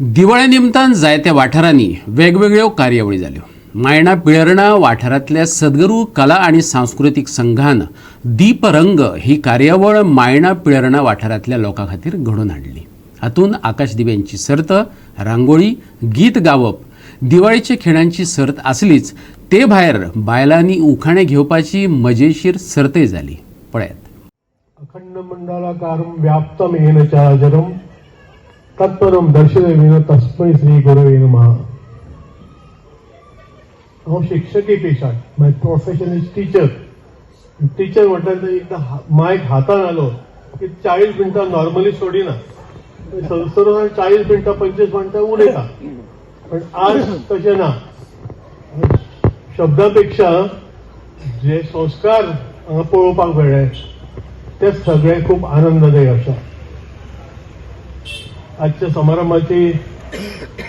दिवाळे निमतान जायत्या वाठारांनी वेगवेगळ्यो कार्यावळी जाल्यो. मायणा पिळर्णा वाठारांतल्या सद्गुरू कला आनी सांस्कृतीक संघान दीपरंग ही कार्यावळ मायणा पिळर्णा वाठारांतल्या लोकां खातीर घडोवन हाडली. हातूंत आकाशदिव्यांची सर्त, रांगोळी, गीत गावप, दिवाळीच्या खिणांची सर्त आसलीच, ते भायर बायलांनी उखाणे घेवपाची मजेशीर सर्तय जाली. पळयात. अखंड मंडलाकारं व्याप्तम येन चराचरम तत्पदम दर्शयतेन तस्मै श्री गुरवे नमः. हांव शिक्षकी पेशात. My profession is teacher. Teacher म्हटल्यार एकदां मायक हातान आलो की 40 मिनटां नॉर्मली सोडिना. संवसारान 40 मिनटां, 25 मिनटां उलयता, पण आज तशें ना. शब्दां पेक्षा जे संस्कार हांगा पळोवपाक मेळ्ळे ते सगळे खूप आनंददायी आसा. आजच्या समारंभाची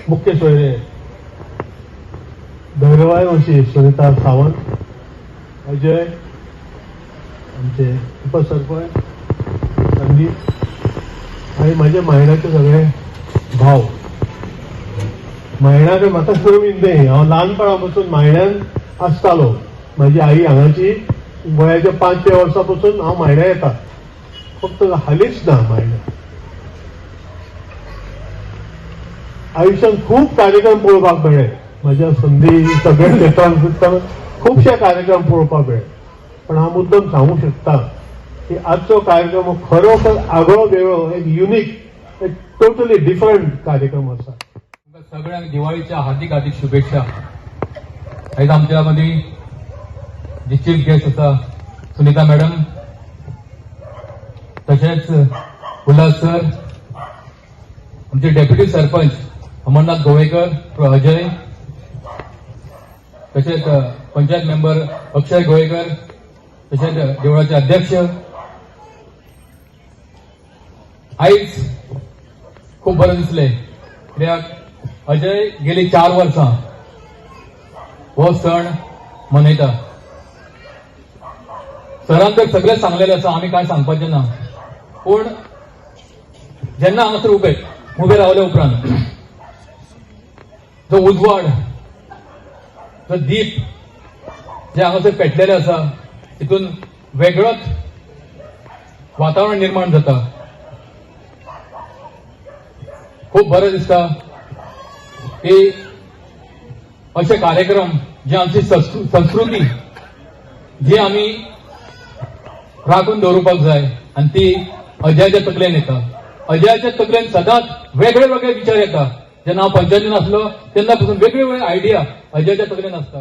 मुख्य सोयरे धैर्यवान अशी सुनीता सावंत, अजय, आमचे उपसरपंच संदीप आणि माझ्या मायणाचे सगळे भाव. मायणाचे म्हाका नवीन न्हय. हांव ल्हानपणा पासून मायण्यान आसतालो. माझी आई हांगाची. वयाच्या 5व्या वर्सा पासून हांव मायण्या येता. फक्त हालींच ना मायण्या. आयुष्यात खूप कार्यक्रम पळोवपाक मेळ्ळे. म्हज्या संदी सगळ्या क्षेत्रांत सुद्दां खुबशे कार्यक्रम पळोवपाक मेळ्ळे, पण हांव मुद्दम सांगूंक शकता की आजचो कार्यक्रम हो खरोखर आगळो वेगळो, एक युनिक, एक टोटली डिफरंट कार्यक्रम आसा. तुमकां सगळ्यांक दिवाळीच्या हार्दिक हार्दिक शुभेच्छा. आयज आमच्या मदीं जी चीफ गेस्ट आसा सुनीता मॅडम, तशेंच उल्हास सर, आमचे डेप्युटी सरपंच अमरनाथ गोवेकर, अजय, तशेंच पंचायत मेंबर अक्षय गोवेकर, तशेंच देवळाचे अध्यक्ष. आयज खूब बरें दिसलें कित्याक अजय गेली 4 वर्सां हो सण मनयता. सरान तर सगळें सांगलेलें आसा, आमी कांय सांगपाचें ना. पूण जेन्ना हांगासर उबे उबे रावले उपरांत जो उजवाड, जो दीप जे हांगासर पेटलेले आसा, तितून वेगळोच वातावरण निर्माण जाता. खूब बरें दिसता की अशे कार्यक्रम जे आमची संस्कृती जी आमी राखून दवरुपाक जाय आनी ती अजयाच्या तकलेन येता. अजयाच्या तकलेन सदांच वेगळे वेगळे विचार येता. जेन्ना हांव पंचायतीन आसलो तेन्ना पासून वेगळे वेगळे आयडिया अजयाच्या तकलेन आसता.